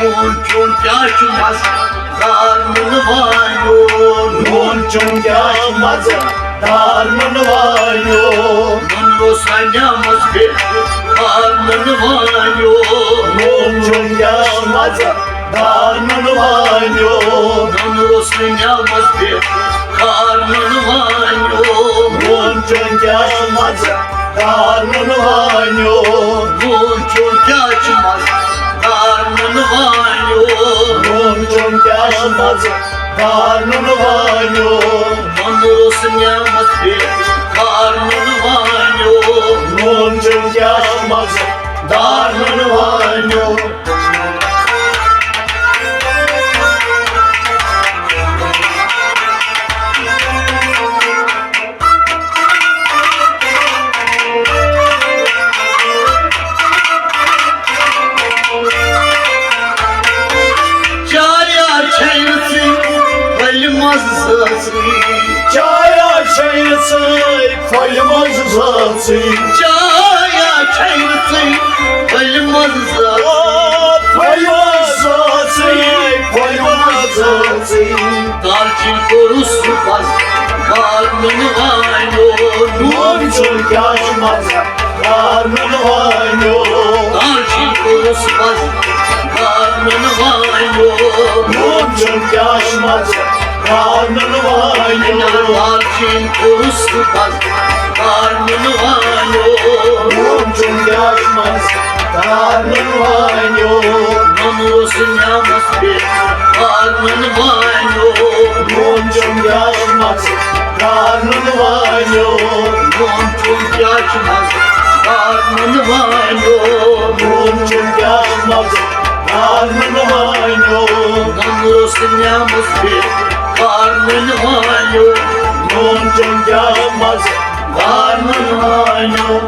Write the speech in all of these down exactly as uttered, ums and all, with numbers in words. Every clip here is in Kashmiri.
نوٗن چوٗن کیٛاہ چھُ مَزٕ دار نُنہٕ وانیو۔ نوٗن چوٗن کیٛاہ چھُ مَزٕ دار نُنہٕ وانیو۔ نُنہٕ روٚس نہ نیمَس بیٚیہِ کھار نُنہٕ وانیو۔ نوٗن چوٗن کیٛاہ چھُ مَزٕ دار نُنہٕ وانیو۔ نُنہٕ روٚس نہ نیمَس بیٚیہِ کھار نُنہٕ وانیو۔ نوٗن چوٗن کیٛاہ چھُ مَزٕ دار نُنہٕ وانیو۔ نوٗن چوٗن کیٛاہ چھُ مَزٕ دار نُنہٕ وانیو۔ نوٗن چوٗن کیٛاہ چھُ مَزٕ دار نُنہٕ وانیو۔ نُنہٕ روٚس نیمَس بیٚیہِ کھار نُنہٕ وانیو۔ نوٗن چوٗن کیٛاہ چھُ مَزٕ دار نُنہٕ وانیو۔ چایا چھے نہٕ ژٕے پھٔلۍ منٛز زٲژٕے۔ چایا چھے نہٕ ژٕے پھٔلۍ منٛز زٲژٕے۔ چایا چھے نہٕ ژٕے پھٔلۍ منٛز زٲژٕے۔ آ، پھٔلۍ منٛز زٲژٕے، پھٔلۍ منٛز زٲژٕے۔ دالچیٖن کوٚرُس بس کھار نُنہٕ وانیو۔ نوٗن چوٗن کیٛاہ چھُ مَزٕ دار نُنہٕ وانیو۔ دالچیٖن کوٚرُس بس کھار نُنہٕ وانیو۔ نوٗن چوٗن کیٛاہ چھُ مَزٕ دار نُنہٕ وانیو۔ دالچیٖن کوٚرُس بس کھار نُنہٕ وانیو۔ نوٗن چوٗن کیٛاہ چھُ مَزٕ دار نُنہٕ وانیو۔ نُنہٕ روٚس نیمَس بیٚیہِ کھار نُنہٕ وانیو۔ نوٗن چوٗن کیٛاہ چھُ مَزٕ دار نُنہٕ وانیو۔ نوٗن چوٗن کیٛاہ چھُ مَزٕ دار نُنہٕ وانیو۔ نوٗن چوٗن کیٛاہ چھُ مَزٕ دار نُنہٕ وانیو۔ نُنہٕ روٚس نیمَس بیٚیہِ کھار نُنہٕ وانیو۔ نوٗن چوٗن کیٛاہ چھُ مَزٕ دار نُنہٕ وانیو۔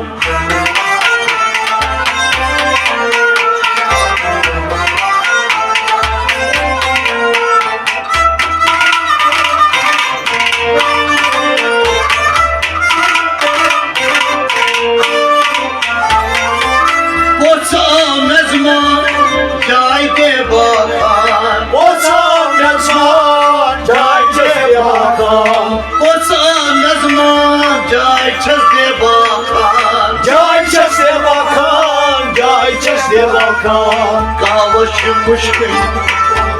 پوٚژھ آو میزبان جاے دے باخان۔ پوٚژھ آو میزبان جاے دے باخان۔ پوٚژھ آو میزبان جاے چھس دے باخان۔ جاے چھس دے باخان، جاے چھس دے باخان۔ قہوس چھُ مُشکِل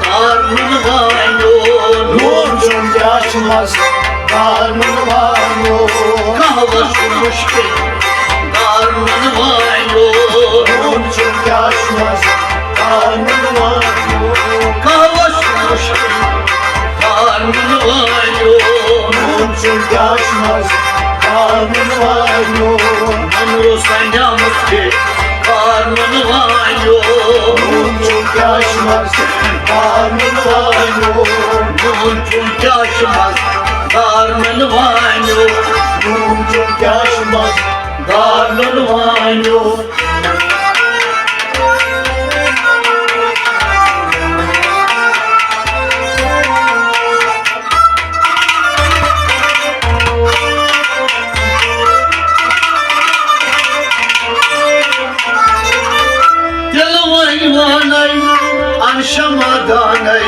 دار نُنہٕ وانیو۔ نوٗن چوٗن کیٛاہ چھُ مَزٕ دار نُنہٕ وانیو۔ قہوس چھُ مُشکِل دار نُنہٕ وانیو۔ نوٗن چوٗن کیٛاہ چھُ مَزٕ دار نُنہٕ وانیو۔ قہوس چھُ مُشکِل دار نُنہٕ وانیو۔ نوٗن چوٗن کیٛاہ چھُ مَزٕ دار نُنہٕ وانیو۔ نُنہٕ روٚس نیمَس بیٚیہِ کھار نُنہٕ وانیو۔ نوٗن چوٗن کیٛاہ چھُ مَزٕ دار نُنہٕ وانیو۔ نوٗن چوٗن کیٛاہ چھُ مَزٕ دار نُنہٕ وانیو۔ نوٗن چوٗن کیٛاہ چھُ مَزٕ دار نُنہٕ وانیو۔ تِلہٕ وٲلۍ وانَے اَن شمع دانَے۔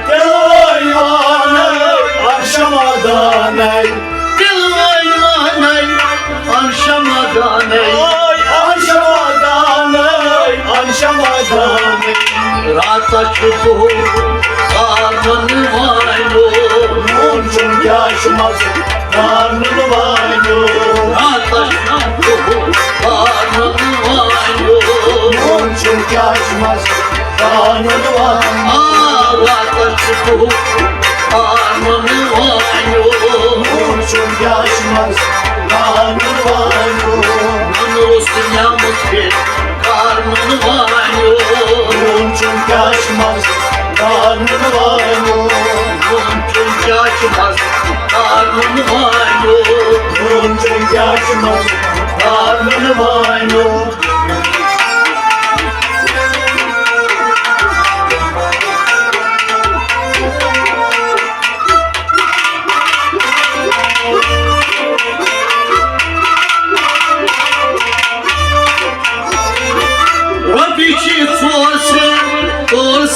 تِلہٕ وٲلۍ وانَے اَن شمع دانَے۔ تِلہٕ وٲلۍ وانَے اَن شمع دانَے۔ اَن شمع دانَے، اَن شمع دانَے۔ راتس چھُ دُہُک کار نُنہٕ وانیو۔ نوٗن چوٗن کیٛاہ چھُ مَزٕ دار نُنہٕ وانیو۔ راتس چھُ دُہُک کار نُنہٕ وانیو۔ نوٗن چوٗن کیٛاہ چھُ مَزٕ دار نُنہٕ وانیو۔ آ، راتس چھُ دُہُک کار نُنہٕ وانیو۔ نوٗن چوٗن کیٛاہ چھُ مَزٕ دار نُنہٕ وانیو۔ نُنہٕ روٚس نیمَس بیٚیہِ کھار نُنہٕ وانیو۔ نوٗن چوٗن کیٛاہ چھُ مَزٕ دار نُنہٕ وانیو۔ نوٗن چوٗن کیٛاہ چھُ مَزٕ دار نُنہٕ وانیو۔ نوٗن چوٗن کیٛاہ چھُ مَزٕ دار نُنہٕ وانیو۔ رۄپیہِ چھِ ژور ساس، ژور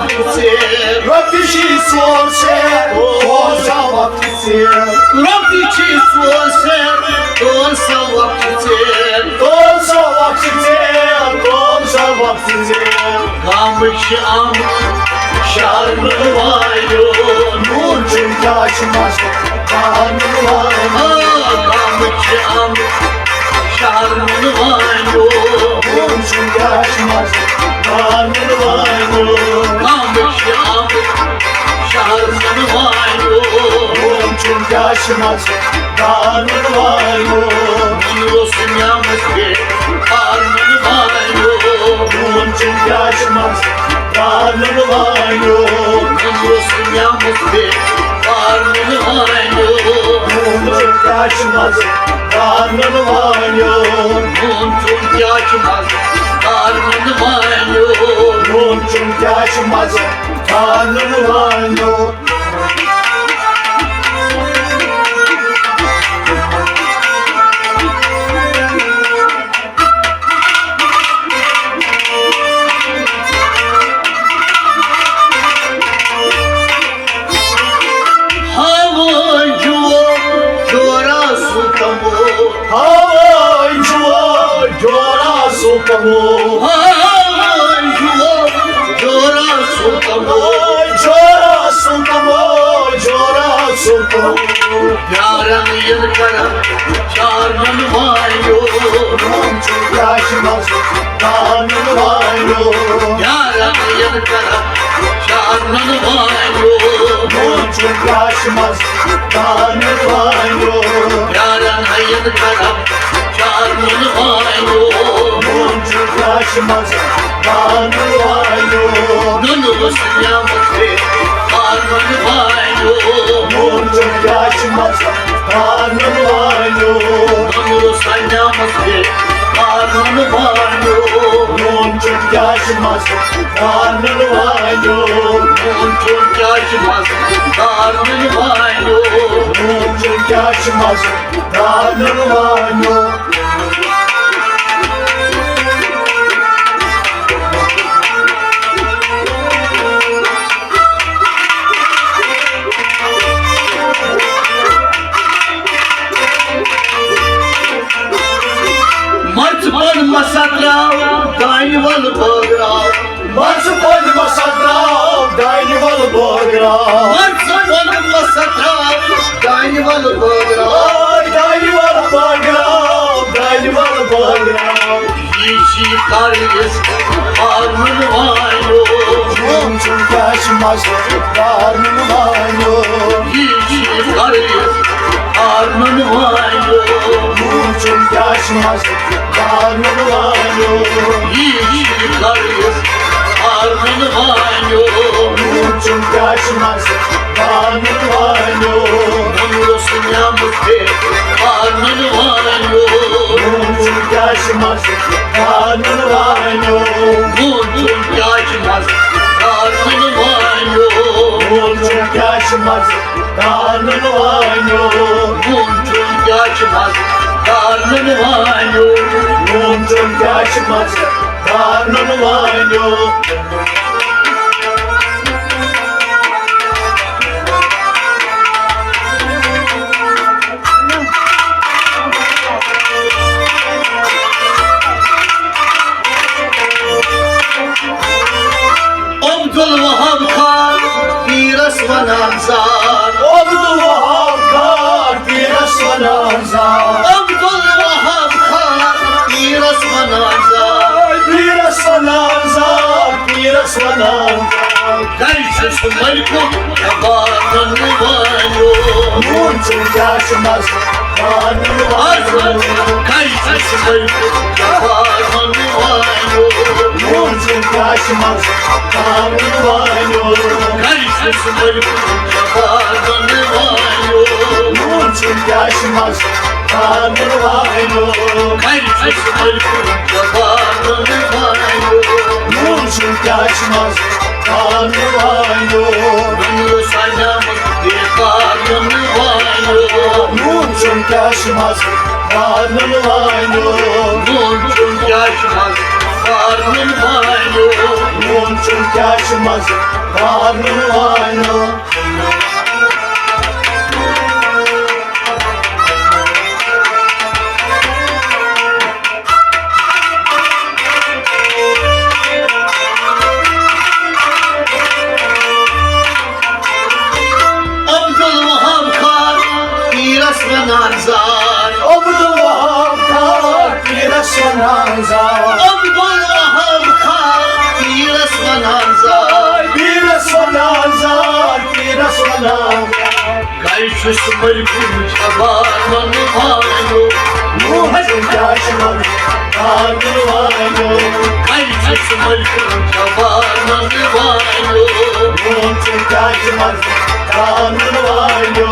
ژیر۔ رۄپیہِ چھِ ژور ژیر، تول سا وقتہٕ ژیر۔ رۄپیہِ چھِ ژور ژیر، تول سا وقتہٕ ژیر۔ تول سا وقتہٕ ژیر، تول سا وقتہٕ ژیر۔ گامٕکۍ چھِ آمٕتۍ شہر نُنہٕ وانیو۔ نوٗن چون کیٛاہ چھُ مزٕ، کانٛہہ نُنہٕ وانیو۔ آ، گامٕکۍ چھِ آمٕتۍ شہر نُنہٕ وانیو۔ نوٗن چون کیٛاہ چھُ مزٕ، کانٛہہ نُنہٕ وانیو۔ گامٕکۍ چھِ آمٕتۍ شہر نُنہٕ وانیو۔ نوٗن چون کیٛاہ چھُ مزٕ، کانٛہہ نُنہٕ وانیو۔ نُنہٕ اوس نیامَس بیٚیہِ کانٛہہ نُنہٕ وانیو۔ نوٗن چون کیٛاہ چھُ مزٕ، کانٛہہ نُنہٕ وانیو۔ نُنہٕ اوس نیامَس بیٚیہِ کانٛہہ نُنہٕ وانیو۔ نوٗن چون کیٛاہ چھُ مزٕ، کانٛہہ نُنہٕ وانیو۔ نوٗن چون کیٛاہ چھُ مزٕ، کانٛہہ نُنہٕ وانیو۔ نوٗن چون کیٛاہ چھُ مزٕ، کانٛہہ نُنہٕ وانیو۔ ہاوان جُوو جورا سُہ کمو۔ ہاوان جُوو جورا سُہ کمو۔ ہاوان جُوو جورا سُہ کمو۔ جورا سُہ کمو، جورا سُہ کمو۔ پیارن یِن کرن چارنن وانیو۔ نوٗن چون کیٛاہ چھُ مزٕ، کانٛہہ نُنہٕ وانیو۔ پیارن یِن کرن چارنن وانیو۔ نوٗن چون کیٛاہ چھُ مزٕ، کانٛہہ نُنہٕ وانیو۔ پیارن یِن کرن چارنن وانیو۔ نوٗن چون کیٛاہ چھُ مزٕ، کانٛہہ نُنہٕ وانیو۔ نُنہٕ اوس نیامَس بیٚیہِ کانٛہہ نُنہٕ وانیو۔ نوٗن چون کیٛاہ چھُ مزٕ، کانٛہہ نُنہٕ وانیو۔ نُنہٕ اوس نیامَس بیٚیہِ کانٛہہ نُنہٕ وانیو۔ نوٗن چون کیٛاہ چھُ مزٕ، کانٛہہ نُنہٕ وانیو۔ نوٗن چون کیٛاہ چھُ مزٕ، کانٛہہ نُنہٕ وانیو۔ نوٗن چون کیٛاہ چھُ مزٕ، کانٛہہ نُنہٕ وانیو۔ مرژٕ پن مسا تراو، دانہِ ول بٲگراو۔ مرژٕ پن مسا تراو، دانہِ ول بٲگراو۔ مرژٕ پن مسا تراو، دانہِ ول بٲگراو۔ آ، دانہِ ول بٲگراو، دانہِ ول بٲگراو۔ یہِ چھِ کر یُس پانہٕ وانیو۔ نوٗن چون کیٛاہ چھُ مزٕ، کانٛہہ نُنہٕ وانیو۔ یہِ چھِ کر یُس پانہٕ وانیو۔ نوٗن چون کیٛاہ چھُ مزٕ، کانٛہہ نُنہٕ وانیو۔ یہِ چھِ کر یُس پانہٕ وانیو۔ نوٗن چون کیٛاہ چھُ مزٕ، کانٛہہ نُنہٕ وانیو۔ نُنہٕ اوس نیامَس بیٚیہِ کانٛہہ نُنہٕ وانیو۔ نوٗن چون کیٛاہ چھُ مزٕ، کانٛہہ نُنہٕ وانیو۔ نوٗن چون کیٛاہ چھُ مزٕ، کانٛہہ نُنہٕ وانیو۔ نوٗن چون کیٛاہ چھُ مزٕ، کانٛہہ نُنہٕ وانیو۔ نوٗن چون کیٛاہ چھُ مزٕ، کانٛہہ نُنہٕ وانیو۔ نوٗن چون کیٛاہ چھُ مزٕ، کانٛہہ نُنہٕ وانیو۔ عبدالوہاب خان پیرس ونان زار۔ عبدالوہاب خان پیرس ونان زار۔ عبدالوہاب خان پیرس ونان زار۔ پیرس ونان زار، پیرس ونان زار۔ گرِ چھُس ملکُک جبار نُنہٕ وانیو۔ نوٗن چون کیٛاہ چھُ مزٕ، کانٛہہ نُنہٕ وانیو۔ گرِ چھُس ملکُک جبار نُنہٕ وانیو۔ نوٗن چون کیٛاہ چھُ مزٕ، کانٛہہ نُنہٕ وانیو۔ گرِ چھُس ملکُک جبار نُنہٕ وانیو۔ نوٗن چون کیٛاہ چھُ مزٕ، کانٛہہ نُنہٕ وانیو۔ گرِ چھُس ملکُک جبار نُنہٕ وانیو۔ نوٗن چون کیٛاہ چھُ مزٕ، کانٛہہ نُنہٕ وانیو۔ نُنہٕ اوس نیامَس بیٚیہِ کانٛہہ نُنہٕ وانیو۔ نوٗن چون کیٛاہ چھُ مزٕ، کانٛہہ نُنہٕ وانیو۔ نوٗن چون کیٛاہ چھُ مزٕ، کانٛہہ نُنہٕ وانیو۔ نوٗن کیٛاہ چھُ مزٕ دار نُنہٕ وانیو۔ عبدالوہاب خان پیرس ونان زار۔ عبدالوہاب خان پیرس ونان زار۔ عبدالوہاب خان پیرس ونان زار۔ پیرس ونان زار، پیرس ونان۔ کَے چھُس ملکُن جبار ونہٕ وانیو۔ موہن کیٛاہ چھُ مزٕ دار نُنہٕ وانیو۔ کَے چھُس ملکُن جبار ونہٕ وانیو۔ موہن کیٛاہ چھُ مزٕ دار نُنہٕ وانیو۔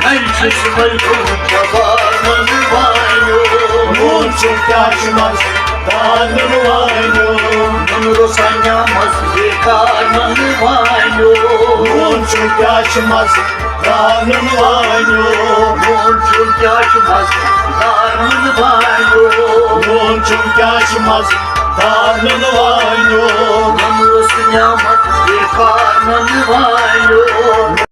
کَے چھُس ملکُن جبار ونہٕ وانیو۔ موہن کیٛاہ چھُ مزٕ دار نُنہٕ وانیو۔ نُنہٕ روٚسا نیامس بیکار ونہٕ وانیو۔ موہن کیٛاہ چھُ مزٕ دار نُنہٕ وانیو۔ موہن کیٛاہ چھُ مزٕ دار نُنہٕ وانیو۔ موہن کیٛاہ چھُ مزٕ دار نُنہٕ وانیو۔ نُنہٕ روٚس نیامس بیکار ونہٕ وانیو۔